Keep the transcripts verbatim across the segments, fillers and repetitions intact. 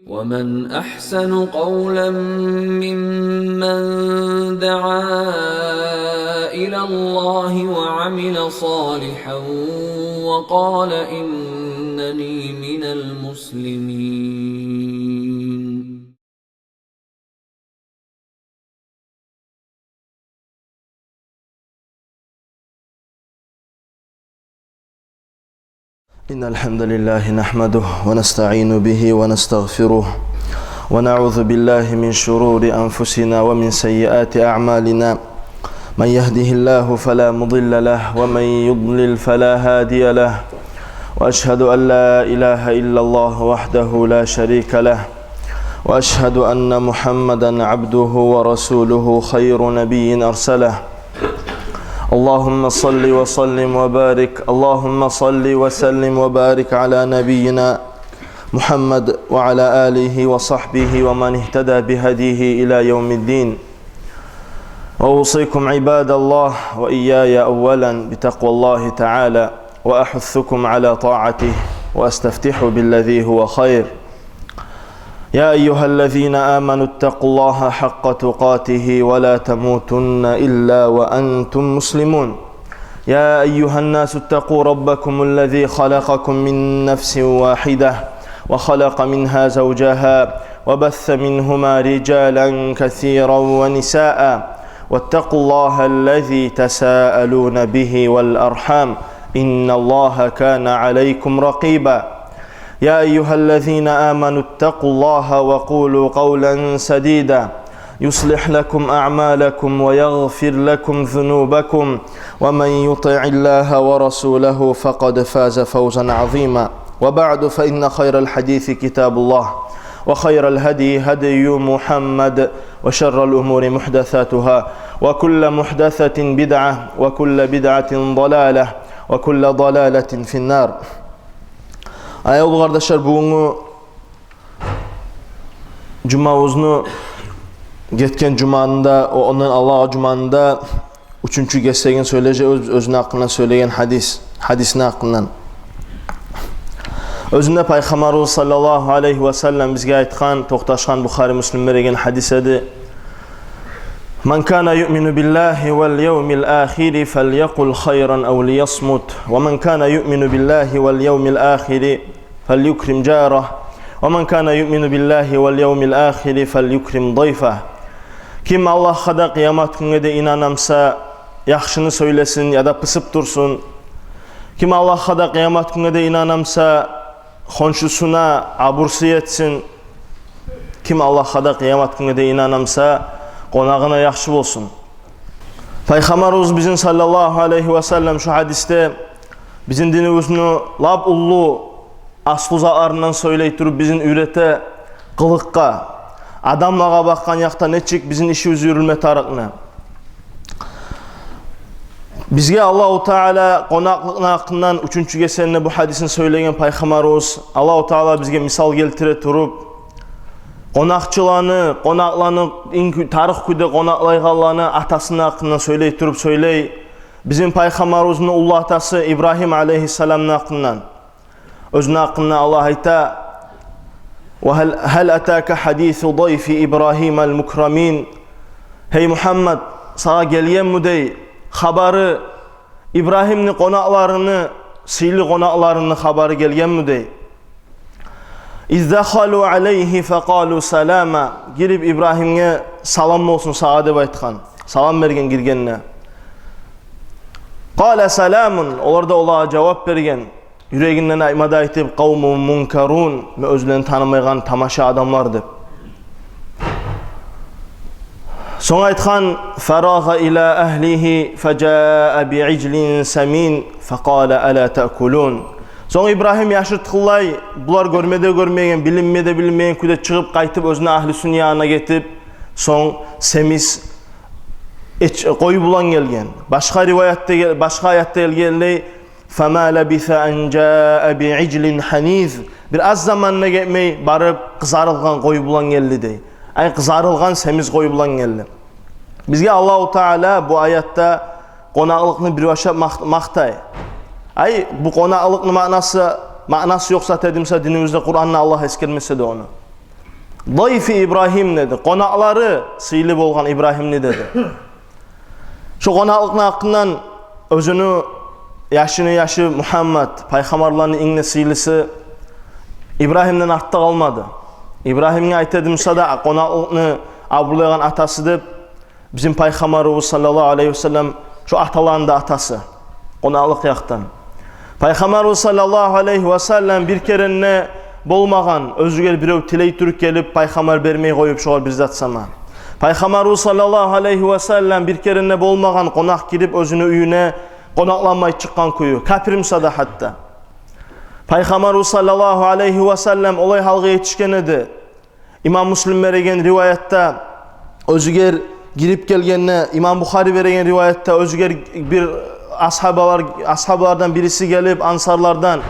ومن أحسن قولا ممن دعا إلى الله وعمل صالحا وقال إنني من المسلمين. إن الحمد لله نحمده ونستعين به ونستغفره، ونعوذ بالله من شرور أنفسنا ومن سيئات أعمالنا. من يهده الله فلا مضل له، ومن يضلل فلا هادي له. وأشهد أن لا إله إلا الله وحده لا شريك له، وأشهد أن محمدا عبده ورسوله خير نبي أرسله. اللهم صل وسلم وبارك، اللهم صل وسلم وبارك على نبينا محمد وعلى آله وصحبه ومن اهتدى بهديه إلى يوم الدين. وأوصيكم عباد الله وإياي أولا بتقوى الله تعالى، وأحثكم على طاعته، وأستفتح بالذي هو خير. يا أيها الذين آمنوا اتقوا الله حق تقاته ولا تموتن إلا وأنتم مسلمون. يا أيها الناس اتقوا ربكم الذي خلقكم من نفس واحدة وخلق منها زوجها وبث منهما رجالا كثيرا ونساء واتقوا الله الذي تساءلون به والأرحام إن الله كان عليكم رقيبا. يا أيها الذين آمنوا اتقوا الله وقولوا قولا سديدا يصلح لكم أعمالكم ويغفر لكم ذنوبكم ومن يطع الله ورسوله فقد فاز فوزا عظيما. وبعد، فإن خير الحديث كتاب الله، وخير الهدي هدي محمد، وشر الأمور محدثاتها، وكل محدثة بدعة، وكل بدعة ضلالة، وكل ضلالة في النار. Аявлу къардашлар, бугюнгю жумабызны, гетген жуманы да, о-, ондан алдагъы жуманы да уьчюнчю гесегин сёйлежек, оьз-, оьзюню гьакъындан сёйлеген гьадис, гьадисни гьакъындан. Оьзюнде Пайхаммарыбыз саллаллагьу алайгьи ва саллам бизге айтгъан, токъташгъан Бухари, Муслим береген гьадис эди. من كان يؤمن بالله واليوم الآخر فليقل خيرا أو ليصمت، ومن كان يؤمن بالله واليوم الآخر فليكرم جاره، ومن كان يؤمن بالله واليوم الآخر فليكرم ضيفه. Ким Аллагьгъа да къыямат гюнге де инанамса, яхшыны сёйлесин яда пысып турсун. Ким Аллагьгъа да къыямат гюнге де инанамса, хоншусуна абур-сый этсин. Ким Аллагьгъа да къыямат гюнге де инанамса, къонагъына яхшы болсун. Пайхаммарыбыз бизин саллаллагьу алайгьи ва саллам шу гьадисде бизин динибизни лап уллу аслу затларындан сёйлей туруп, бизин уьйрете къылыкъгъа, адамлагъа бакъгъан якъда нечик бизин ишибиз юрюлме тарыкъны. Бизге Аллагьу Таала къонакълыкъны гьакъындан уьчюнчю гесегинде бу гьадисни сёйлеген Пайхаммарыбыз, Аллагьу Таала бизге мисал гелтире туруп, къонакъчыланы, къонакъланы, инг кю-, тарыкъ кюйде къонакълайгъанланы атасыны гьакъындан сёйлей туруп сёйлей. Бизин Пайхаммарыбызны уллу атасы Ибрагьим алайгьиссаламны гьакъындан. Оьзюню гьакъында Аллагь айта: «Ва гьал, гьал атака гьадису дайфи Ибрагьимал мукрамин». Гьей Мугьаммад, сагъа гелгенми дей хабары, Ибрагьимни къонакъларыны, сыйлы къонакъларыны хабары гелгенми дей? «Из дахалу алайгьи факъалу салама». Гирип Ибрагьимге: «Салам болсун сагъа», – деп айтгъан. Салам берген гиргенде. «Къала саламун». Олар да олагъа жавап берген. Юрегинден айтма да айтып: «Къавмун мункарун, мен оьзлени танымайгъан тамаша адамлар», – деп. Сонг айтгъан: «Фарагъа ила агьлигьи фажаа би ижлин самин факъала ала таъкулун». Сонг Ибрагьим яшыртгъынлай, булар гёрме де гёрмеген, билинме де билинмеген кюйде чыгъып къайтып, оьзюню агьлюсюню янына гетип, сонг семиз эч-, къой булан гелген. Башгъа риваятда гел-, башгъа аятда гелгенлей: «Фама лабиса ан жаа би ижлин гьаниз». Бир аз заман да гетмей, барып къызарылгъан къой булан гелди дей. Ай, къызарылгъан семиз къой булан гелди. Бизге Аллагьу Таала бу аятда къонакълыкъны бир башлап макъ-, макътай. Ай, бу къонакълыкъны маънасы, маънасы ёкъ зат эди буса динибизде, Къуранда Аллагь эсгермесе де ону. «Дайфи Ибрагьим», — деди. «Къонакълары сыйлы болгъан Ибрагьимни», — деди. Шо къонакълыкъны гьакъындан оьзюню яшыны яшы Мугьаммад, пайхаммарланы инг де сыйлысы, Ибрагьимден артда къалмады. Ибрагьимге айта эди буса да, къонакълыкъны абурлайгъан атасы деп, бизин Пайхаммарыбыз саллаллагьу алайгьи васаллам шо аталаны да атасы, къонакълыкъ якъдан. Пайхаммарыбыз саллаллагьу алайгьи васаллам бир керен де болмагъан, оьзюгер бирев тилей туруп гелип, пайхаммар бермей къоюп шогъар бир зат сама. Пайхаммарыбыз саллаллагьу алайгьи васаллам бир керен де болмагъан къонакъ гирип оьзюню уьюне къонакъламай чыкъгъан кюю, капир буса да гьатта. Пайхаммарыбыз саллаллагьу алайгьи васаллам олай гьалгъа етишген эди. Имам Муслим береген риваятда, оьзюгер гирип гелгенде, имам Бухари береген риваятда, оьзюгер бир асгьабалар, асгьабалардан бириси гелип, ансарлардан: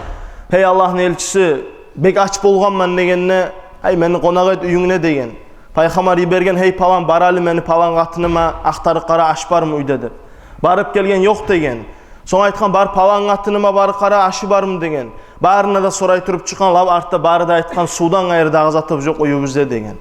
«Гьей Аллагьны элчиси, бек ач болгъанман», — дегенде: «Гьей, мени къонакъ эт уьюнгде», — деген. Пайхаммар йиберген: «Гьей палан, бар гьали мени палан къатыныма, ахтарып къара, аш бармы уьйде», — деп. Барып гелген: «Ёкъ», — деген. Сонг айтгъан: «Бар палан къатыныма, барып къара, ашы бармы», — деген. Барына да сорай туруп чыкъгъан, лап артда бары да айтгъан: «Сувдан къайры дагъы затыбыз ёкъ уьюбюзде», — деген.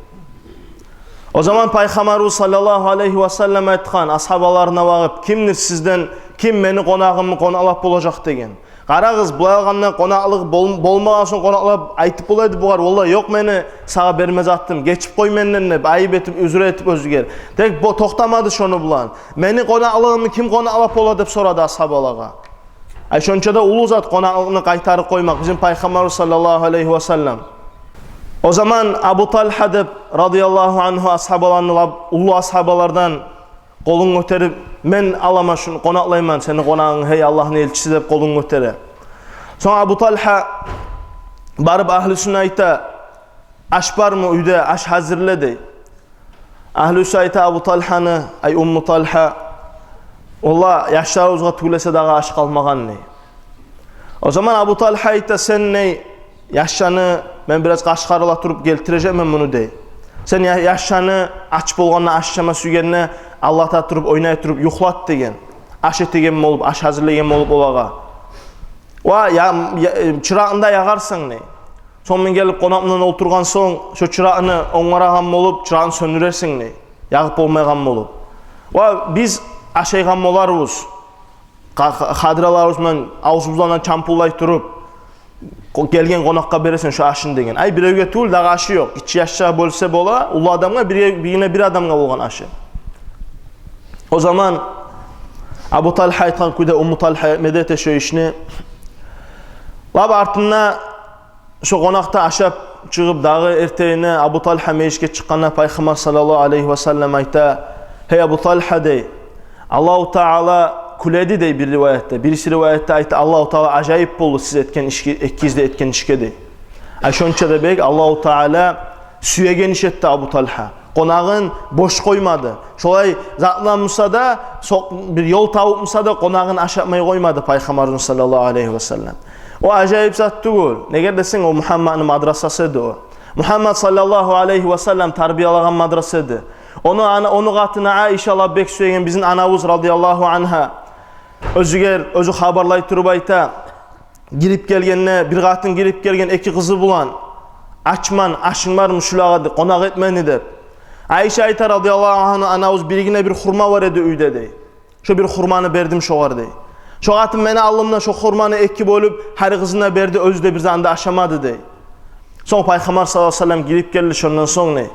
О заман Пайхаммарыбыз саллаллагьу алайгьи васаллам айтгъан асгьабаларына багъып: «Кимдир сизден, ким мени къонагъымны къонакълап болажакъ?» — деген. Къарагъыз, булай алгъанда къонакълыкъ бол-, болмагъан сонг къонакълап айтып бола эди бугъар: «Валлагь, ёкъ мени сагъа берме затым, гечип къой менден», — деп, айып этип, уьзюр этип оьзюгер. Тек бу токътамады шону булан. «Мени къонакълыгъымны ким къонакълап бола?» — деп сорады асгьабалагъа. Ай, шонча да уллу зат къонакълыкъны къайтарып къоймакъ, бизин Пайхаммарыбыз саллаллагьу алайгьи васаллам. О заман Абу Талгьа деп, радияллагьу ангьу, асгьабаланы лап уллу асгьабалардан, къолун гётерип: «Мен аламан шуну, къонакълайман сени къонагъынгны, гьей Аллагьны элчиси», — деп къолун гётере. Сонг Абу Талгьа барып агьлюсюне айта: «Аш бармы уьйде, аш гьазирле», — дей. Агьлюсю айта Абу Талгьаны, ай, Умму Талгьа: «Валлагь, яшларыбызгъа тюгюл эсе дагъы аш къалмагъан», — дей. О заман Абу Талгьа айта: «Сен, — дей, — яшланы, мен бираз къашгъарыла туруп гелтирежекмен муну, — дей. — Сен я-, яшланы ач болгъанда, аш ашама сюйгенде, алата туруп, ойнай туруп юхлат, — деген. — Аш этеген болуп, аш гьазирлеген болуп олагъа. Ва я-, я-, чыракъны да ягъарсан, — дей. — Сонг мен гелип къонакъ булан олтургъан сонг, шо чыракъны онгарагъан болуп, чыракъны сёндюрерсен, — дей, — ягъып болмайгъан болуп. Ва биз ашайгъан боларбыз, къа-, къа-, хадираларыбыз булан авзубуздан чампуллай туруп, къо-, гелген къонакъгъа берерсен шо ашны», — деген. Ай, биревге тюгюл, дагъы ашы ёкъ. Гиччи яшгъа бёлсе бола, уллу адамгъа, бирге, биргине бир адамгъа болгъан ашы. О заман Абу Талгьа айтгъан кюйде Умму Талгьа этмеди эте шо ишни. Лап артында шо къонакъ да ашап чыгъып, дагъы эртенине Абу Талгьа межитге чыкъгъанда Пайхаммар саллаллагьу алайгьи васаллам айта: «Гьей Абу Талгьа, — дей, — Аллагьу Таала кюледи», — дей бир риваятда. Бириси риваятда айта: «Аллагьу Таала ажайып болду сиз этген ишге, экигиз де этген ишге», — дей. Ай, шонча да бек Аллагьу Таала сюеген иш этди Абу Талгьа. Къонагъын бош къоймады. Шолай затланмаса да, со-, бир ёл табыпмаса да, къонагъын ашатмай къоймады Пайхаммарыбыз саллаллагьу алайгьи васаллам. О ажайып зат тюгюл. Неге десенг, о Мугьаммадны мадрасасы эди о. Мугьаммад саллаллагьу алайгьи васаллам тарбиялагъан мадраса эди. Ону ана-, ону къатыны Айша, Аллагь бек сюеген бизин анабыз, радияллагьу ангьа, оьзюгер, оьзю хабарлай туруп айта: «Гирип гелгенде, бир къатын гирип гелген эки къызы булан: „Ачман, ашынг бармы шулагъа?“ – деп, – къонакъ этмени», – деп. Айша айта, радияллагьу ангьа, анабыз: «Биргине бир хурма бар эди уьйде», – дей. «Шо бир хурманы бердим шогъар», – дей. «Шо къатын мени алдымда шо хурманы эки бёлюп, гьар къызына берди, оьзю де бир затны да ашамады», – дей. Сонг Пайхаммар саллаллагьу алайгьи васаллам гирип гелди шондан сонг, дей.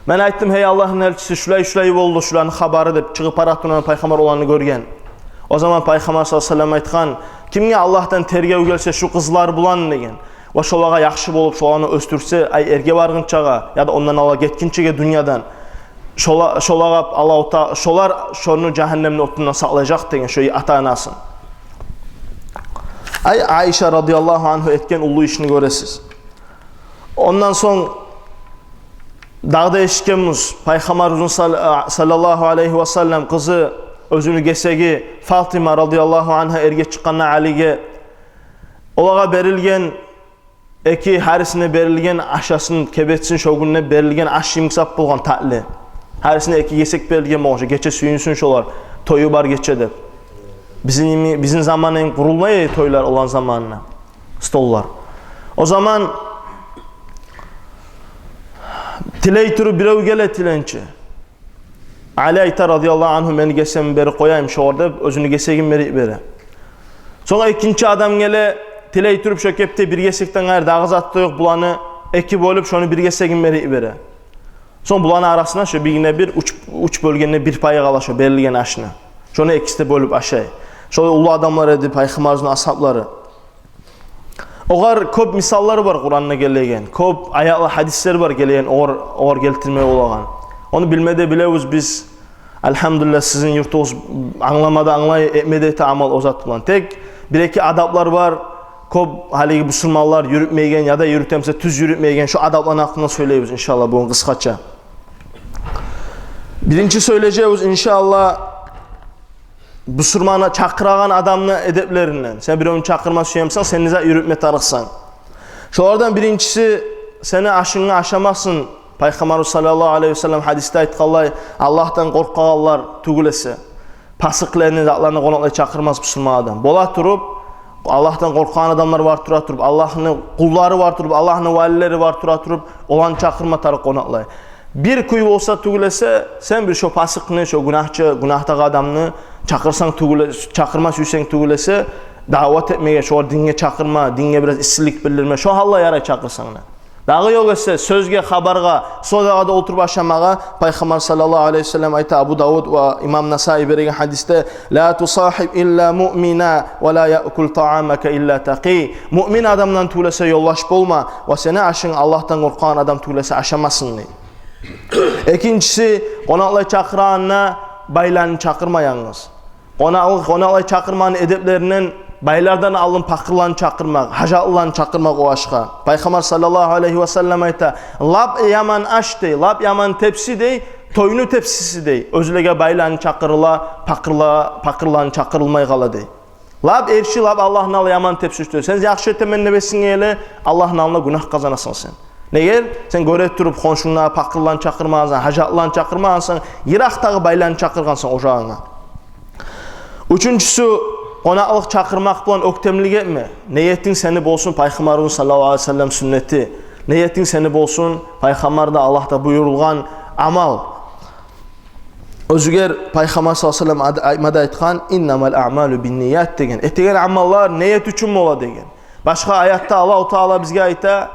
«Мен айтдым: „Гьей Аллагьны элчиси, шулай-шулай болду шуланы хабары“, – деп, чыгъып бара тургъанда Пайхаммар оланы гёрген. О заман Пайхаммар саллаллагьу алайгьи васаллам айтгъан: „Кимге Аллагьдан тергев гелсе шу къызлар булан, – деген, – ва шолагъа яхшы болуп, шоланы оьсдюрсе, ай, эрге баргъынчагъа яда ондан ала гетгинчеге дюньядан, шола-, шолагъа Аллагьу Та-, шолар шону жагьаннемни отундан сакълажакъ“, – деген, шо ата-анасын. Ай, Айша радияллагьу ангьа этген уллу ишни гёресиз. Ондан сонг дагъы да эшитгенбиз, Пайхаммарыбызны сал-, а, саллаллагьу алайгьи васаллам къызы, оьзюню гесеги Фатима радияллагьу ангьа эрге чыкъгъанда Алиге, олагъа берилген эки, гьарисине берилген ашасын, кебетсин, шо гюнде берилген аш йимик зат болгъан, татли. Гьарисине эки гесек берилген болгъан, шо гече сююнсюн шолар, тою бар гече деп. Бизин йими-, бизин заманда йимик къурулмай тойлар оланы заманына, столлар. О заман Тилей туруп бирев геле, тиленчи. Али айта, радияллагьу ангьу: «Мени гесегимни берип къояйым шогъар», — деп, оьзюню гесегин берип бере. Сонг экинчи адам геле, тилей туруп, шо кепте бир гесекден къайры дагъы зат да ёкъ, буланы эки бёлюп, шону бир гесегин берип бере. Сонг буланы арасына шо биргине бир, уьч, уьч бёлгенде бир пайы къала шо берилген ашны. Шону экиси де бёлюп ашай. Шолай уллу адамлар эди Пайхаммарыбызны асгьаблары. Огъар кёп мисаллар бар Къуранда гелеген, кёп аятлар, гьадислер бар гелеген огъар, огъар гелтирме болагъан. Ону билме де билебиз биз. Альгьамдулиллагь, сизин юртугъуз англама да англай, этме де эте амал о зат булан. Тек бир-эки адаплар бар, кёп гьалиги бусурманлар юрютмейген яда юрютемсе тюз юрютмейген, шо адапланы гьакъында сёйлейбиз, иншаллагь, бугюн къысгъача. Биринчи сёйлежекбиз, иншаллагь, бусурманны чакъырагъан адамны эдеплеринден. Сен биревню чакъырма сюемсен, сен не зат юрютме тарыкъсан? Шолардан биринчиси, сени ашынгны ашамасын. Пайхаммарыбыз саллаллагьу алайгьи ва саллам гьадисде айтгъанлай, Аллагьдан къоркъагъанлар тюгюл эсе, пасыкъланы, затланы къонакълай чакъырмас бусурман адам. Бола туруп, Аллагьдан къоркъагъан адамлар бар тура туруп, Аллагьны къуллары бар туруп, Аллагьны валилери бар тура туруп, оланы чакъырма тарыкъ къонакълай. Бир кюй болса тюгюл эсе, сен бир шо пасыкъны, шо гюнагьчы, гюнагьдагъы адамны чакъырсанг тюгюл эсе, чакъырма сюйсенг тюгюл эсе, даъват этмеге, шогъар динге чакъырма, динге бираз иссилик билдирме, шо гьалда ярай чакъырсанг да. Дагъы ёкъ эсе, сёзге, хабаргъа, содагъа да олтуруп ашамагъа, Пайхаммар саллаллагьу алайгьи ва саллам айта, Абу Давуд ва имам Насаи береген гьадисде: «Ла тусагьиб илла муъмина ва ла яъкул таъамака илла такъи». Муъмин адамдан тюгюл эсе ёлдаш болма, ва сени ашынг Аллагьдан къоркъагъан адам тюгюл эсе ашамасын, дей. Экинчиси, къонакълай чакъырагъанда байланы чакъырма янгыз. Къонакълы-, къонакълай чакъырманы эдеплеринден байлардан алдын пакъырланы чакъырмакъ, гьажатлыланы чакъырмакъ о ашгъа. Пайхаммар саллаллагьу алайгьи ва саллам айта: «Лап яман аш, — дей, — лап яман тепси, — дей, — тойну тепсиси, — дей, — оьзлеге байланы чакъырыла, пакъырла-, пакъырланы чакъырылмай къала», — дей. Лап эрши, лап Аллагьны алдында яман тепси уьстю. Сен яхшы этемен деп эсинге геле, Аллагьны алдында гюнагь къазанасан сен. Неге? Сен гёре туруп, хоншунгда пакъырланы чакъырмагъансан, гьажатлыланы чакъырмагъансан, йыракъдагъы байланы чакъыргъансан ожагъынга. Уьчюнчюсю, къонакълыкъ чакъырмакъ булан оьктемлик этме. Ниетинг сени болсун Пайхаммарыбызны саллаллагьу алайгьи ва саллам сюннети. Ниетинг сени болсун Пайхаммар да, Аллагь да буюрулгъан амал. Оьзюгер Пайхаммар саллаллагьу алайгьи ва саллам ад-, айтма да айтгъан: «Иннамал аъмалу бинният», — деген. Этеген амаллар ниет учун бола деген. Башгъа аятда Аллагьу Таала бизге айта,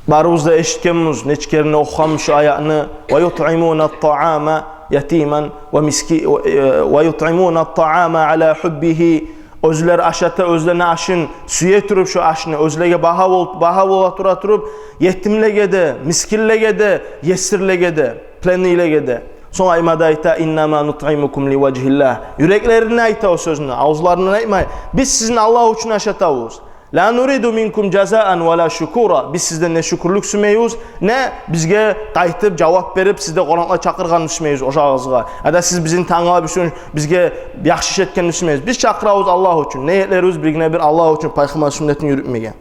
барыбыз да эшитгенбиз, нече керен охугъанбыз шу аятны: «Ва ютъимуна ат-таъама ятиман ва миски-, ва, э, ва ютъимуна ат-таъама ала хуббигьи». Оьзлер ашата, оьзлени ашын сюе туруп, шу ашны оьзлеге багьа бол-, багьа бола тура туруп, етимлеге де, мискинлеге де, есирлеге де, пленныйлеге де. Сонг айтма да айта: «Иннама нутъимукум ливажгьиллагь». Юреклеринден айта о сёзню, авзларындан айтмай. «Биз сизин Аллагь учун ашатабыз. Ла нуриду минкум жазаан ва ла шукура». Биз сизден не шюкюрлюк сюймейбиз, не бизге къайтып жавап берип, сизде къонакълагъа чакъыргъан сюймейбиз ожагъыгъызгъа. Яда сиз бизин танглап учун, бизге яхшы иш этген сюймейбиз. Биз чакъырабыз Аллагь учун. Ниетлерибиз биргине-бир Аллагь учун, Пайхаммар сюннетин юрютмеге.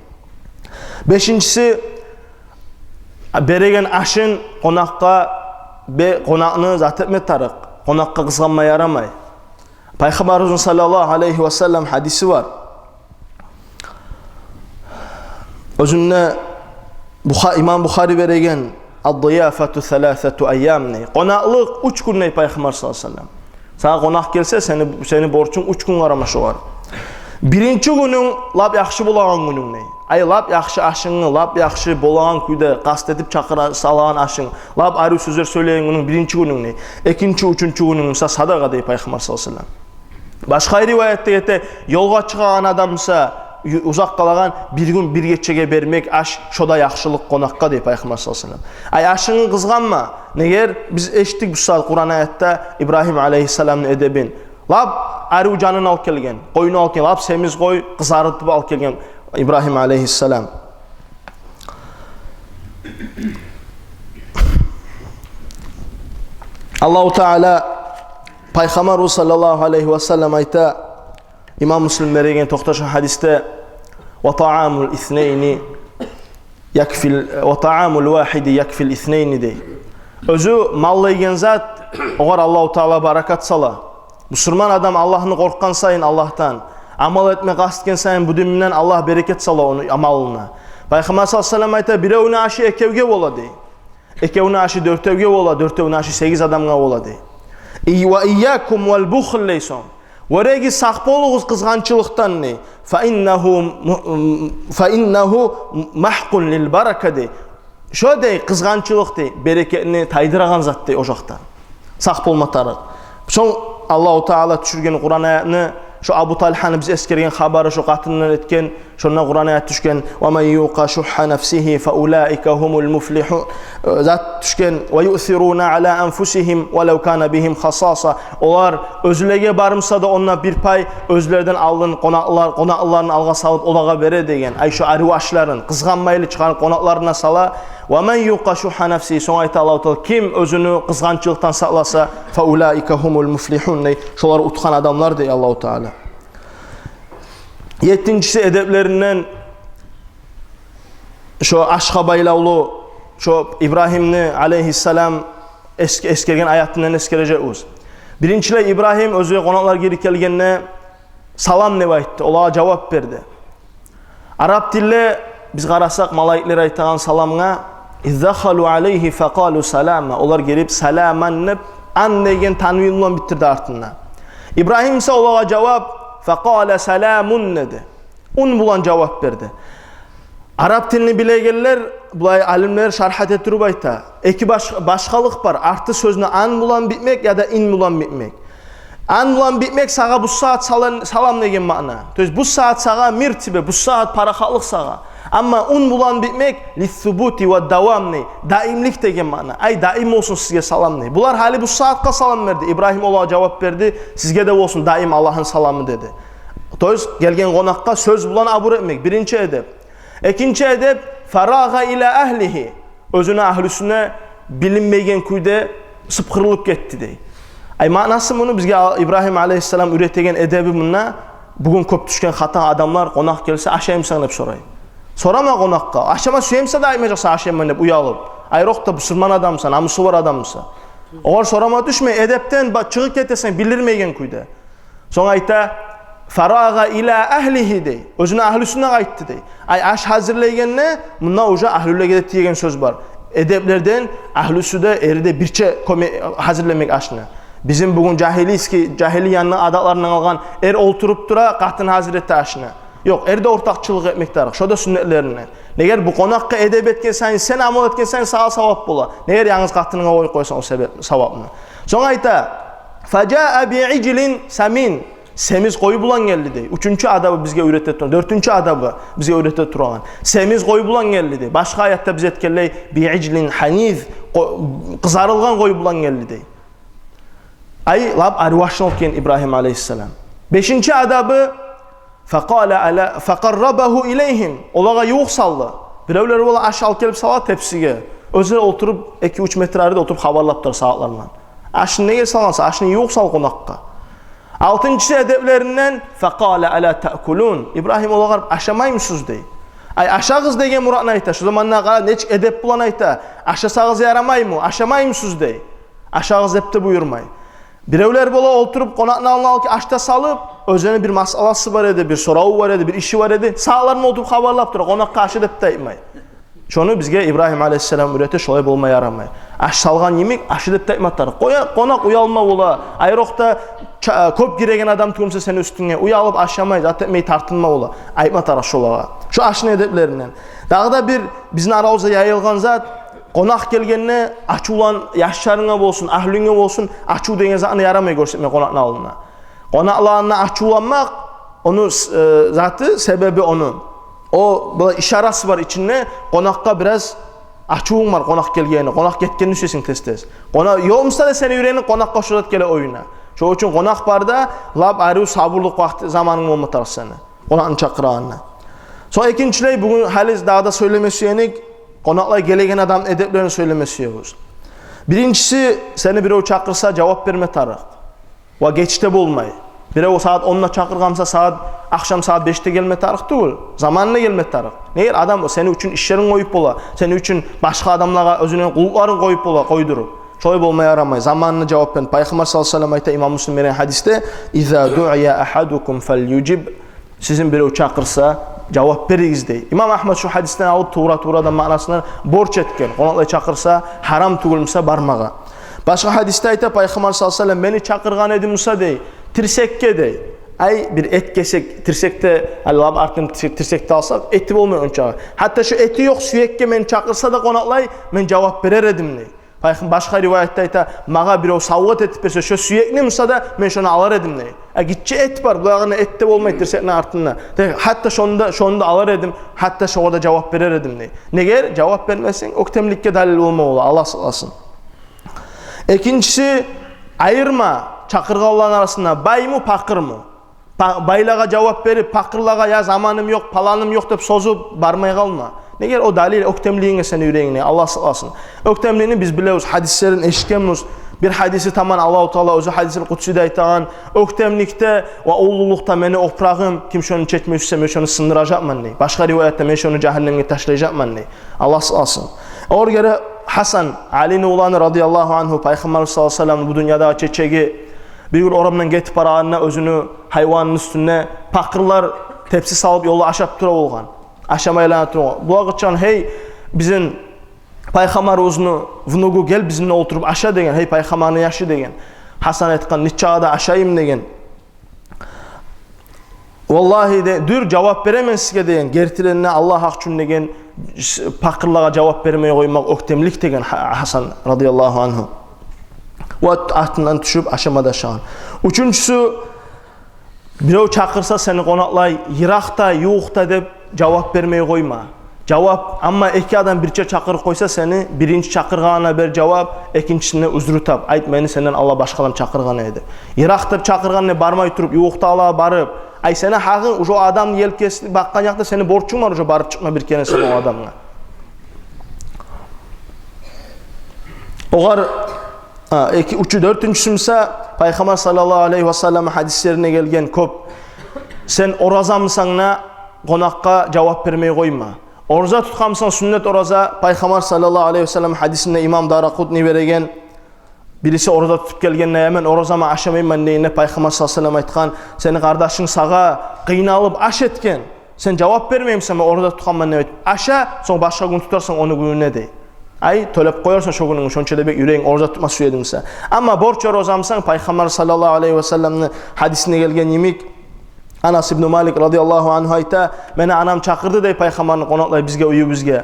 Бешинчиси, береген ашын къонакъгъа, бе-, къонакъны зат этме тарыкъ, къонакъгъа къызгъанма ярамай. Пайхаммарыбызны саллаллагьу алайгьи ва саллам гьадиси бар. Оьзюнде Буха-, имам Бухари береген: «Ад-дияфату саласату айям», — дей. Къонакълыкъ уьч гюн, дей Пайхаммар саллаллагьу алайгьи ва саллам. Сагъа къонакъ гелсе, сени, сени борчунг уьч гюн къарама шогъар. Биринчи гюнюнг лап яхшы болагъан гюнюнг, дей. Ай, лап яхшы ашынгны, лап яхшы болагъан кюйде къаст этип чакъыра салагъан ашынг, лап арив сёзлер сёйлейген гюнюнг, биринчи гюнюнг, дей. Экинчи, уьчюнчю гюнюнг буса садагъа, дей Пайхаммар саллаллагьу алайгьи ва саллам. Башгъа риваятда гете, ёлгъа чыгъагъан адам буса, ю-, узакъ къалагъан, бир гюн, бир гечеге бермек аш, шо да яхшылыкъ къонакъгъа, дей Пайхаммар саллаллагьу алайгьи ва саллам. Ай, ашынгны къызгъанма. Негер биз эшитдик бу сагьат Къуран аятда Ибрагьим алайгьиссаламны эдебин. Лап арив жанын алып гелген, къойну алып гелген, лап семиз къой, къызартып алып гелген Ибрагьим алайгьиссалам. Аллагьу Таала, Пайхаммарыбыз саллаллагьу алайгьи ва саллам айта, имам Муслим береген токъташгъан гьадисде: «Ва таамул иснайни якфил, ва таамул вагьиди якфил иснайни», — дей. Оьзю мал деген зат, огъар Аллагьу Таала баракат сала. Бусурман адам Аллагьны къоркъгъан сайын Аллагьдан, амал этме къаст этген сайын бу дин булан Аллагь берекет сала ону амалына. Пайхаммар саллаллагьу алайгьи ва саллам айта: «Биревню ашы экевге бола», — дей. «Экевню ашы дёртевге бола, дёртевню ашы сегиз адамгъа бола», — дей. «И-, ва ийякум вал бухл», — дей сонг. «Вёрегиз, сакъ болугъуз къызгъанчылыкъдан», — дей. «Фа иннагьу му-, фа иннагьу магькъун лил барака», — дей. «Шо, — дей, — къызгъанчылыкъ, — дей, — берекетни тайдырагъан зат», — дей, о якъдан. Сакъ болма тарыкъ. Сонг Аллагьу Таала тюшюрген Къуран аятны, шо Абу Тальгьаны биз эсгерген хабары, шо къатындан этген, шонда Къуран аят тюшген: «Ва ман юкъа шухха нафсигьи фа улаика гьумул муфлигьун». Э, зат тюшген: «Ва юъсируна ала анфусигьим ва лав кана бигьим хасаса». Олар оьзлеге бармаса да онда бир пай, оьзлерден алдын къонакълар, къонакъларын алгъа салып, олагъа бере деген. Ай, шо арив ашларын къызгъанмайлы чыгъарып, къонакъларына сала. «Ва ман юкъа шухха нафсигьи», сонг айта Аллагьу Таала: «Ким оьзюню къызгъанчылыкъдан сакъласа, фа улаика гьумул муфлигьун», — дей, шолар утгъан адамлар, дей Аллагьу Таала. Еттинчиси эдеплеринден шо ашгъа байлавлу, шо Ибрагьимни алайгьиссалам эс-, эсгерген аятындан эсгережекбиз. Биринчилей, Ибрагьим оьзюне къонакълар гирип гелгенде, «Салам», — деп айтды, олагъа жавап берди. Арап тилде биз къарасакъ, малайиклер айтагъан саламгъа, «Из дахалу алайгьи факъалу салама». Олар гирип, «Саламан» деп, «ан» деген танвин булан битдирди артында. Ибрагьим буса олагъа жавап, «Факъала саламун» деди. Ун булан жавап берди. Арап тилни билегенлер, булай алимлер шаргь эте туруп айта: эки баш-, башгъалыкъ бар. Арты сёзню «ан» булан битмек яда «ин» булан битмек. «Ан» булан битмек: «Сагъа бу сагьат салан-, салам» деген маъна. То есть, бу сагьат сагъа мир тебе, бу сагьат парахатлыкъ сагъа. Амма «ун» булан битмек: «Лиссубути ва давам» дей, даимлик деген маъна. Ай, даим болсун сизге салам дей. Булар гьали бу сагьатгъа салам берди. Ибрагьим олагъа жавап берди: «Сизге де болсун даим Аллагьны саламы», — деди. То есть, гелген къонакъгъа сёз булан абур этмек — биринчи эдеп. Экинчи эдеп: «Фарагъа ила агьлигьи». Оьзюню агьлюсюне билинмейген кюйде сыпгъырылып гетди, дей. Ай, маънасы муну, бизге а-, Ибрагьим алайгьиссалам уьйретеген эдеби мунда. Бугюн кёп тюшген хата: адамлар, къонакъ гелсе, «Ашаймысан?» деп сорай. Сорама къонакъгъа. Ашама сюемсе де, айтмажакъсан «Ашайман» деп, уялып. Айрокъда бусурман адамсан, намусу бар адамсан. Огъар сорама тюшмей, эдепден ба-, чыгъып гетесен билдирмейген кюйде. Сонг айта: «Фарагъа ила агьлигьи», — дей. Оьзюню агьлюсюне къайтды, дей. Ай, аш гьазирлейгенде, мунда уже агьлюлеге де тиеген сёз бар. Эдеплерден агьлюсю де, эри де бирче кёме-, гьазирлемек ашны. Бизин бугюн жагьилийский, жагьилияны адатларындан къалгъан: эр олтуруп тура, къатын гьазир эте ашны. Ёкъ, эр де ортакъчылыкъ этмек тарыкъ, шо да сюннетлеринден. Негер бу къонакъгъа эдеп этген сайын, сен амал этген сайын, сагъа савап бола. Негер янгыз къатынынга къоюп къойсанг о себеп, савапны. Сонг айта: «Фажаа би ижлин самин». Семиз къой булан гелди, дей. Уьчюнчю адабы бизге уьйрете турагъан, дёртюнчю адабы бизге уьйрете турагъан. Семиз къой булан гелди, дей. Башгъа аятда биз этгенлей, «би ижлин гьаниз», къо-, къызарылгъан къой булан гелди, дей. Ай, лап арив ашны алып гелген Ибрагьим алайгьиссалам. Бешинчи адабы: «Факъала ала, факъаррабагьу илайгьим». Олагъа ювукъ салды. Биревлер бола, аш алып гелип сала тепсиге. Оьзлер олтуруп, эки-уьч метр ариде олтуруп хабарлап тура сагьатлар булан. «Ашны неге салгъансан? Ашны ювукъ сал къонакъгъа». Алтынчысы эдеплеринден: «Факъала ала таъкулун». Ибрагьим олагъа къарап: «Ашамаймысыз?» — дей. Ай, «Ашагъыз» деген муратны айта. Шо заманда къара, нечик эдеп булан айта: «Ашасагъыз ярамаймы? Ашамаймысыз?» — дей. «Ашагъыз» деп де буюрмай. Биревлер бола олтуруп, къонакъны алдына алып аш да салып, оьзюню бир масъаласы бар эди, бир сораву бар эди, бир иши бар эди. Сагьатлар булан олтуруп хабарлап тура, къонакъгъа «Ашы» деп де айтмай. Шону бизге Ибрагьим алайгьиссалам уьйрете, шолай болма ярамай. Аш салгъан йимик, «Ашы» деп де айтма тарыкъ. Къоя-, къонакъ уялма бола, айрокъда ча-, кёп гиреген адам тюгюл буса сени уьстюнге, уялып ашамай, зат этмей тартынма бола. Айтма тарыкъ шолагъа. Шо ашны эдеплеринден. Дагъы да бир бизин арабызда яйылгъан зат: къонакъ гелгенде ачувлан, яшларынга болсун, агьлюнге болсун, ачув деген затны ярамай гёрсетме къонакъны алдында. Къонакъларына ачувланмакъ, ону с-, э, заты, себеби ону, о, булай ишарасы бар ичинде, къонакъгъа бираз ачувунг бар, къонакъ гелгени, къонакъ гетгенни сюесен тез-тез. Къона-, ёмса да сени юрегинг къонакъгъа шо зат геле оюна. Шо учун къонакъ барда лап арив сабурлукъ вакъти, заманынг болма тарыкъ сени къонакъны чакъырагъанда. Сонг экинчилей, бугюн гьали дагъы да сёйлеме сюеник, къонакълагъа гелеген адамны эдеплерин сёйлеме сюебиз. Биринчиси, сени бирев чакъырса, жавап берме тарыкъ. Ва геч де болмай. Бирев сагьат онда чакъыргъан буса, сагьат, ахшам сагьат бешде гелме тарыкъ тюгюл, заманында гелме тарыкъ. Негер адам сени учун ишлерин къоюп бола, сени учун башгъа адамлагъа оьзюню къуллукъларын къоюп бола, къойдуруп. Шолай болма ярамай. Заманында жавап берме. Пайхаммар саллаллагьу алайгьи ва саллам айта, имам Муслим берген гьадисде: «Иза дуия ахадукум фальюжиб». Сизин бирев чакъырса, Жавап беригиз дей. Имам Агьмад шу гьадисден алып, тувра-туврадан маънасын борч этген. Къонакълай чакъырса, гьарам тюгюл буса бармагъа. Башгъа гьадисде айта Пайхаммар саллаллагьу алайгьи ва саллам: «Мени чакъыргъан эди буса, — дей, — тирсекге, — дей. — Ай, бир эт кесек, тирсекде, гьали лап артын тирсек-, тирсекде алсакъ, эти болмай онча. Гьатта шо эти ёкъ сюекге мени чакъырса да къонакълай, мен жавап берер эдим», — дей. Пайхам-, башгъа риваятда айта: «Магъа бирев савгъат этип берсе шо сюекни буса да, мен шону алар эдим», — дей. А гиччи эт бар, булагъына эт де болмай тирсекни артында. Тек гьатта шону да, шону да алар эдим, гьатта шогъар да жавап берер эдим, — дей. Неге? Жавап бермесенг, оьктемликге далил болма бола, Аллагь сакъласын. Экинчиси, айырма чакъыргъанланы арасында: байму, пакъырму? Па-, байлагъа жавап берип, пакъырлагъа: «Я, заманым ёкъ, паланым ёкъ», — деп созуп бармай къалма. Неге? О далил оьктемлигинге сени юрегингде, Аллагь сакъласын. Оьктемликни биз билебиз, гьадислерин эшитгенбиз. Бир гьадиси таман Аллагьу Таала оьзю гьадисил къудсиде айтагъан: «Оьктемликде ва уллулукъда мени опурагъым, ким шону чечмей сюйсе, мен шону сындыражакъман», — дей. Башгъа риваятда: «Мен шону жагьаннемге ташлажакъман», — дей. Аллагь сакъласын. Огъар гёре Гьасан, Алини уланы, радияллагьу ангьу, Пайхаммар саллаллагьу алайгьи ва салламны бу дюньядагъы чечеги, бир гюн орамдан гетип барагъанда, оьзюню гьайваныны уьстюнде пакъырлар тепси салып, ёлда ашап тура болгъан. Ашамай айлана тура болгъан. Булагъа чыкъгъан: «Гьей, бизин Пайхаммарыбызны внугу, гел бизин булан олтуруп аша», — деген. «Гьей, Пайхаммарны яшы», — деген. Гьасан айтгъан: «Нечакъы да ашайым», — деген. «Валлагьи, — де, — дюр жавап беремен сизге, — деген. — Гертиден де, Аллагь гьакъ учун, — деген, — пакъырлагъа жавап бермей къоймакъ оьктемлик», — деген Гьа-, Гьасан, радияллагьу ангьу. Ва артындан тюшюп, ашама да ашагъан. Уьчюнчюсю, бирев чакъырса сени къонакълай, йыракъда, ювукъда деп, жавап бермей къойма. Жавап, амма эки адам бирче чакъырып къойса сени, биринчи чакъыргъангъа бер жавап, экинчисине узру тап. Айт: «Мени сенден алда башгъа адам чакъыргъан эди». Йыракъ деп чакъыргъан не, бармай туруп, ювукъдагъылагъа барып. Ай, сени гьакъынг, уже адам елкесин бакъгъан якъда сени борчунг бар уже барып чыкъма бир керен сен о адамгъа. Огъар, а, эки, уьчю, дёртюнчюсю буса, Пайхаммар саллаллагьу алайгьи ва саллам гьадислеринде гелген кёп: «Сен оразамысан да, къонакъгъа жавап бермей къойма». Ораза тутгъанмысан, сюннет ораза, Пайхаммар саллаллагьу алайгьи ва саллам гьадисинде, имам Даракъутни береген, бириси ораза тутуп гелгенде: «Я, мен оразаман, ашамайман», — дегенде, Пайхаммар саллаллагьу алайгьи ва саллам айтгъан: «Сени къардашынг сагъа къыйналып аш этген. Сен жавап бермеймисен, мен ораза тутгъанман деп айтып. Аша, сонг башгъа гюн тутарсан ону гюнюне», — дей. Ай, тёлеп къоярсан шо гюнюнгню, шонча да бек юрегинг ораза тутма сюе эди буса. Амма борч оразамысан, Пайхаммар саллаллагьу алайгьи ва салламны гьадисинде гелген йимик, Анас ибну Малик, радияллагьу ангьу, айта: «Мени анам чакъырды, — дей, — Пайхаммарны къонакълай бизге, уьюбюзге.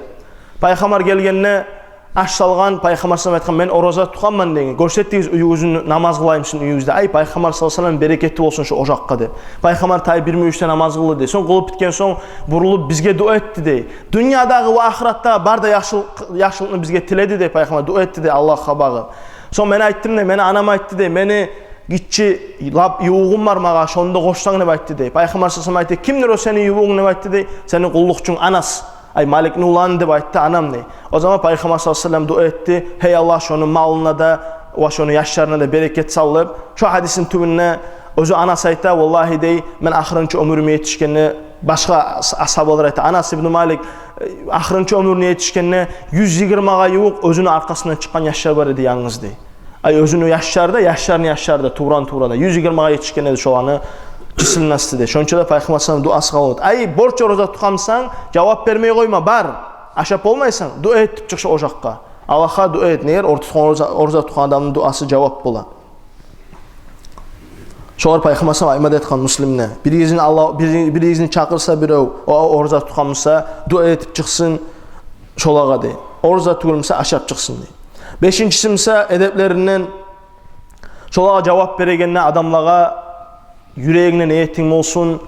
Пайхаммар гелгенде аш салгъан, Пайхаммар саллаллагьу алайгьи ва саллам айтгъан: „Мен ораза тутгъанман“, — деген. – „Гёрсет, — дегиз, — уьюгюзню намаз къылайым сизин уьюгюзде“. Ай, Пайхаммар саллаллагьу алайгьи ва саллам берекетли болсун шо ожакъгъа», — деп. Пайхаммар тайып бир мюйюшде намаз къылды, дей. Сонг къылып битген сонг бурулуп бизге дуа этди, дей. Дюньядагъы ва ахыратдагъы бары да яхшылыкъ-, яхшылыкъны бизге тиледи, дей, Пайхаммар дуа этди, дей, Аллагьгъа багъып. Сонг мен айтдым, дей, мени анам айтды, дей, мени гиччи лап ювугъум бар магъа, шону да къошсанг деп айтды, дей. Пайхаммар саллаллагьу алайгьи ва саллам айтды: «Кимдир о сени ювугъунг?» — деп айтды, дей. «Сени къуллукъчунг Анас, ай, Маликни уланы», — деп айтды анам, дей. О заман Пайхаммар саллаллагьу алайгьи ва саллам дуа этди: «Гьей Аллагь, шону малына да ва шону яшларына да берекет сал», — деп. Шо гьадисни тюбюнде оьзю Анас айта: «Валлагьи, — дей, — мен ахырынчы оьмюрюме етишгенде, башгъа ас-, асгьабалар айта, Анас ибну Малик, э, ахырынчы оьмюрюне етишгенде юз йигирмагъа ювукъ оьзюню аркъасындан чыкъгъан яшлар бар эди янгыз», — дей. Ай, оьзюню яшлары да, яшларыны яшлары да, тувран-туврада, юз йигирмагъа етишген эди шоланы численности, дей. Шонча да Пайхаммар саллаллагьу алайгьи ва саллам дуасы къабул болду. Ай, борч ораза тутгъанмысан, жавап бермей къойма, бар, ашап болмайсан, дуа этип чыкъ шо ожакъгъа. Аллагьгъа дуа эт, неге ораза тутгъан, ораза, ораза тутгъан адамны дуасы жавап бола. Шолар Пайхаммар саллаллагьу алайгьи ва саллам айтма да айтгъан Муслимде: «Биригизни Аллагь, бири-, биригизни чакъырса бирев, о, о ораза тутгъанмыса, дуа этип чыкъсын шолагъа», — дей. «Ораза тюгюлмюсе, ашап чыкъсын», — дей. Бешинчиси буса эдеплеринден, шолагъа жавап берегенде адамлагъа юрегингде ниетинг болсун.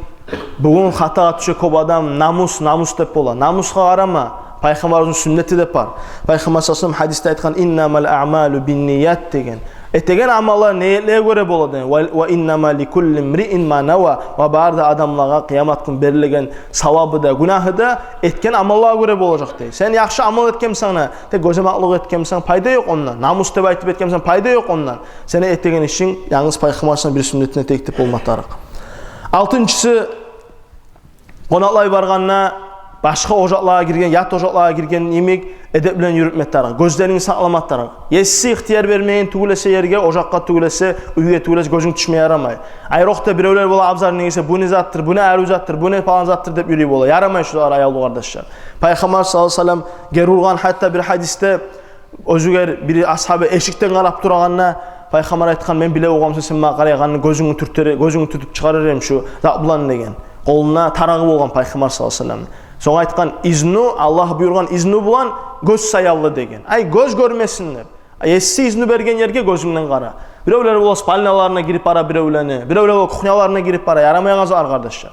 Бугюн хатагъа тюше кёп адам: «Намус, намус», — деп бола. Намусгъа къарама, Пайхаммарыбызны сюннети деп бар. Пайхаммар саллаллагьу алайгьи ва саллам гьадисде айтгъан: «Иннамал аъмалу бинният», — деген. Этеген амаллар ниетлеге гёре бола, деген. «Ва, ва иннама ликулли имриин ма нава». Ва бары да адамлагъа къыямат гюн берилеген савабы да, гюнагьы да этген амаллагъа гёре болажакъ, дей. Сен яхшы амал этгенмисен де, тек гёземакълыкъ этгенмисен, пайда ёкъ ондан. Намус деп айтып этгенмисен, пайда ёкъ ондан. Сени этеген ишинг янгыз Пайхаммар саллаллагьу алайгьи ва саллам бир сюннетине тек деп болма тарыкъ. Алтынчысы, къонакълай баргъанда башгъа ожакълагъа гирген, ят ожакълагъа гирген йимик эдеплени юрютме тарыкъ, гёзлерин сакълама тарыкъ. Есси ихтияр бермеген тюгюл эсе ерге, ожакъгъа тюгюл эсе, уьйге тюгюл эсе гёзюнг тюшме ярамай. Айрокъда биревлер бола абзарына гирсе, бу не затдыр, бу не арив затдыр, бу не палан затдыр деп юрюй бола. Ярамай шулар, аявлу къардашлар. Пайхаммар саллаллагьу алайгьи ва саллам гери ургъан, гьатта бир гьадисде оьзюгер бир асгьабы эшикден къарап турагъанда, Пайхаммар айтгъан: «Мен биле болгъан буса сен магъа къарайгъанны, гёзюнгню тюртер-, гёзюнгню тюртюп чыгъарар эдим шу зат булан», — деген. Къолуна тарагъы болгъан Пайхаммар саллаллагьу алайгьи ва саллам. Сонг айтгъан: «Изну, Аллагь буюргъан изну булан гёз саялы», — деген. Ай, гёз гёрмесин деп. Есси изну берген ерге гёзюнгден къара. Биревлер бола спальняларына гирип бара биревлени, биревлер бола кухняларына гирип бара. Ярамайгъан затлар, къардашлар.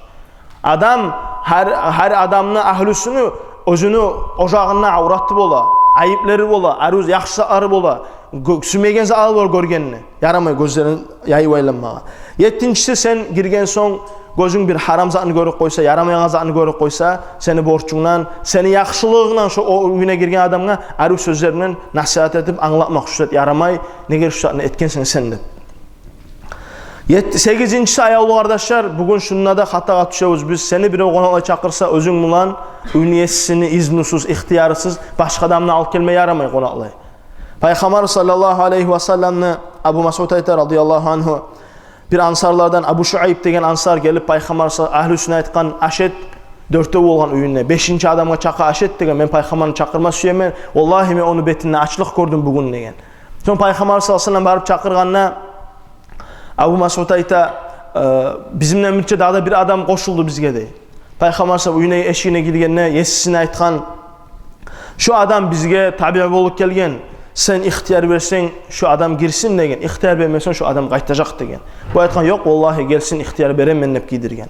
Адам, гьар, гьар адамны агьлюсюню, оьзюню ожагъында авраты бола, айыплары бола, арив, яхшы затлары бола, гё-, сюймеген затлары бола гёргенни. Ярамай гёзлерин яйып айланмагъа. Еттинчиси, сен гирген сонг гёзюнг бир гьарам затны гёрюп къойса, ярамайгъан затны гёрюп къойса, сени борчунгдан, сени яхшылыгъынгдан шо о уьюне гирген адамгъа арив сёзлер булан насигьат этип англатмакъ: «Шу зат ярамай, неге шу затны этгенсен сен?» — деп. Ет-, сегизинчиси, аявлу къардашлар, бугюн шунда да хатагъа тюшебиз биз. Сени бирев къонакълай чакъырса, оьзюнг булан уьйню есисини изнусуз, ихтиярысыз башгъа адамны алып гелме ярамай къонакълай. Пайхаммар саллаллагьу алайгьи ва салламны, Абу Масъуд айта, радияллагьу ангьу, бир ансарлардан Абу Шуайб деген ансар гелип, Пайхаммар са-, агьлюсюне айтгъан: «Аш эт». Дёртев болгъан уьюнде, бешинчи адамгъа чакъы аш эт деген. «Мен Пайхаммарны чакъырма сюемен. Валлагьи, мен ону бетинде ачлыкъ гёрдюм бугюн», — деген. Сонг Пайхаммар саллаллагьу алайгьи ва саллам барып чакъыргъанда, Абу Масъуд айта: «Э, бизин булан бирче дагъы да бир адам къошулду бизге», — дей. Пайхаммар саллаллагьу алайгьи ва саллам уьюню эшигине гиргенде, есисине айтгъан: «Шу адам бизге табиъ болуп гелген. Сен ихтияр берсенг, шу адам гирсин», — деген. «Ихтияр бермесенг, шу адам къайтажакъ», — деген. Бу айтгъан: «Ёкъ, валлагьи, гелсин, ихтияр беремен», — деп гийирген.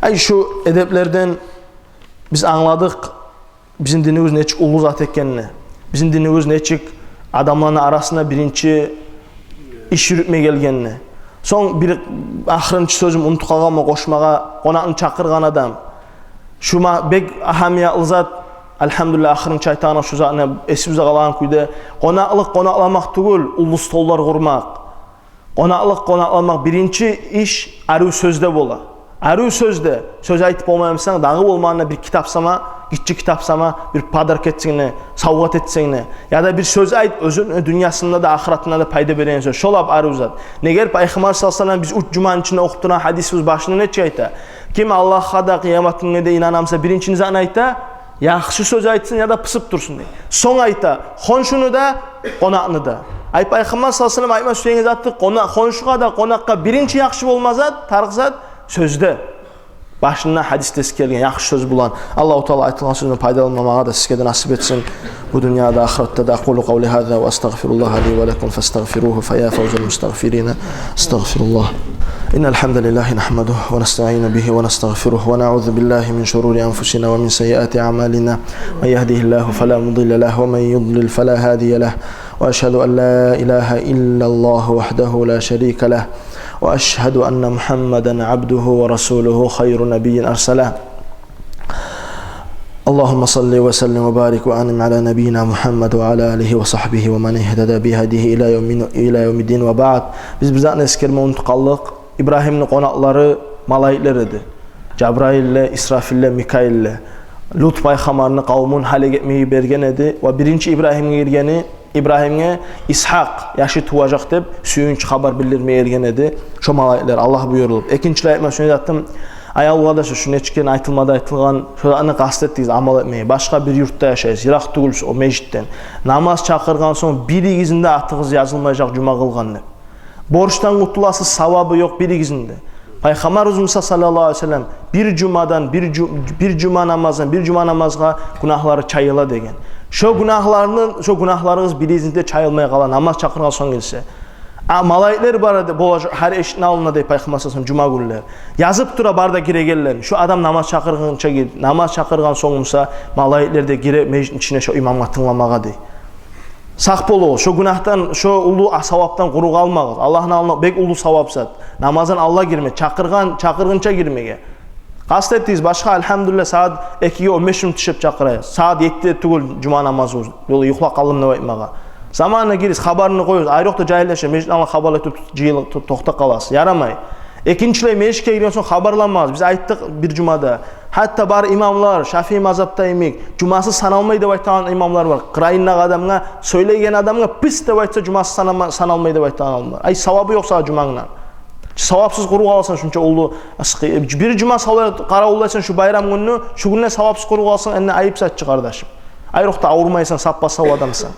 Ай, шу эдеплерден биз англадыкъ бизин динибиз нечик уллу зат экенни, бизин динибиз нечик адамланы арасына биринчи иш юрютме гелгенни. Сонг бир ахырынчы сёзюм, унутуп къалгъанман къошмагъа: къонакъны чакъыргъан адам. Шу ма-, бек агьамиятлы зат. Альгьамдулиллагь, ахырынчы айтагъаным шу затны эсибизде къалагъан кюйде. Къонакълыкъ къонакъламакъ тюгюл, уллу столлар къурмакъ. Къонакълыкъ къонакъламакъ, биринчи иш арив сёзде бола. Арив сёзде, сёз айтып болмаймысан, дагъы болмагъанда бир китап сама, гиччи китап сама, бир подарок этсенг де, савгъат этсенг де. Яда бир сёз айт, оьзюню дюньясында да, ахыратында да пайда береген сёз. Шо лап арив зат. Неге Пайхаммар саллаллагьу алайгьи ва саллам: «Биз уьч жуманы ичинде охутгъан гьадисибиз башында нечик айта? Ким Аллагьгъа да, къыямат гюнге де инана буса, биринчи не затны айта? Яхшы сёз айтсын яда пысып турсун», — дей. Сонг айта: «Хоншуну да, къонакъны да». Ай, Пайхаммар саллаллагьу алайгьи ва саллам айтма сюеген заты, къона-, хоншугъа да, къонакъгъа биринчи яхшы болма зат, тарыкъ зат сёзде. Башында гьадисде эсгерилген яхшы сёз булан. Аллагьу Таала айтылгъан сёзден пайдаланма магъа да, сизге де насип этсин. Бу дюньяда, ахыратда да. أقول قولي هذا وأستغفر الله لي ولكم فاستغفروه فيا فوز المستغفرين. أستغفر الله. إن الحمد لله نحمده ونستعين به ونستغفره ونعوذ بالله من شرور أنفسنا ومن سيئات أعمالنا. من يهده الله فلا مضل له ومن يضلل فلا هادي له. وأشهد أن لا إله إلا الله وحده لا شريك له. وأشهد أن محمدا عبده ورسوله خير نبي أرسله. اللهم صل وسلم وبارك وأنعم على نبينا محمد وعلى آله وصحبه ومن اهتدى بهديه إلى يوم، إلى يوم الدين وبعد. Биз бир затны эсгерме унутуп къалдыкъ. Ибрагьимни къонакълары малайиклер эди. Жабраил де, Исрафил де, Микаил де. Лут пайхаммарны къавумун гьалек этмеге берген эди. Ва биринчи Ибрагьимге гиргени, Ибрагьимге Исгьакъ яшы туважакъ деп сююнч хабар билдирмеге гелген эди шо малайиклер, Аллагь буюрулуп. Экинчилей айтма сюеген затым, аявлу къардашлар, шу нечик айтылма да айтылгъан, шо затны къаст этигиз амал этмеге. Башгъа бир юртда яшайсыз, йыракъ тюгюлсюз о межитден. Намаз чакъыргъан сонг биригизни де атыгъыз язылмайжакъ жума къылгъан деп. Борчдан къутуласыз, савабы ёкъ биригизни де. Пайхаммар оьзю буса, саллаллагьу алайгьи ва саллам, бир жумадан, бир жу-, бир жума намаздан бир жума намазгъа гюнагьлары чайыла деген. Шо гюнагьларыны, шо гюнагьларыгъыз биригизни де чайылмай къала, намаз чакъыргъан сонг гелсе. А малайиклер бар эди, болажакъ гьар эшикни алдында, дей Пайхаммар саллаллагьу алайгьи ва саллам, жума гюнлер. Язып тура бары да гире гелген. Шу адам намаз чакъыргъынча гел-, намаз чакъыргъан сонг буса, малайиклер де гире межитни ичине шо имамгъа тынгламагъа, дей. Сакъ болугъуз, шо гюнагьдан, шо уллу а-, савапдан къуру къалмагъыз. Аллагьны алдында бек уллу савап зат. Намаздан алда гирме, чакъыргъан, чакъыргъынча гирмеге. Къаст этигиз, башгъа, альгьамдулиллагь, сагьат экиге он беш минут тюшюп чакъыра. Сагьат еттиде тюгюл жума намазы, ола юхлап къалдым деп айтмагъа. Заманына гиригиз, хабарны къоюгъуз. Айрокъда жагьиллер ше, межитни алдына хабар этип жыйылып то-, токътап къаласыз. Ярамай. Экинчилей, межитге гирген сонг хабарламагъыз. Биз айтдыкъ бир жумада. Гьатта бар имамлар, Шафии мазгьапда йимик, жумасыз саналмай деп айтагъан имамлар бар. Къырыйындагъы адамгъа, сёйлейген адамгъа пыс деп айтса, жумасыз санама-, саналмай деп айтагъан адамлар. Ай, савабы ёкъ сагъа жумангны. Савапсыз къуру къаласан шунча уллу, асхы-, бир жума савлай къаравуллайсан шу байрам гюнню, шу гюнде савапсыз къуру къаласан, энни айып затчы, къардашым. Айрокъда авурмайсан, саппа-сав адамсан.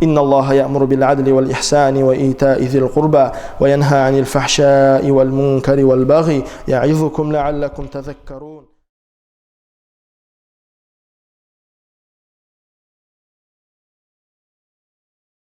إن الله يأمر بالعدل والإحسان وإيتاء ذي القربى وينهى عن الفحشاء والمنكر والبغي يعظكم لعلكم تذكرون.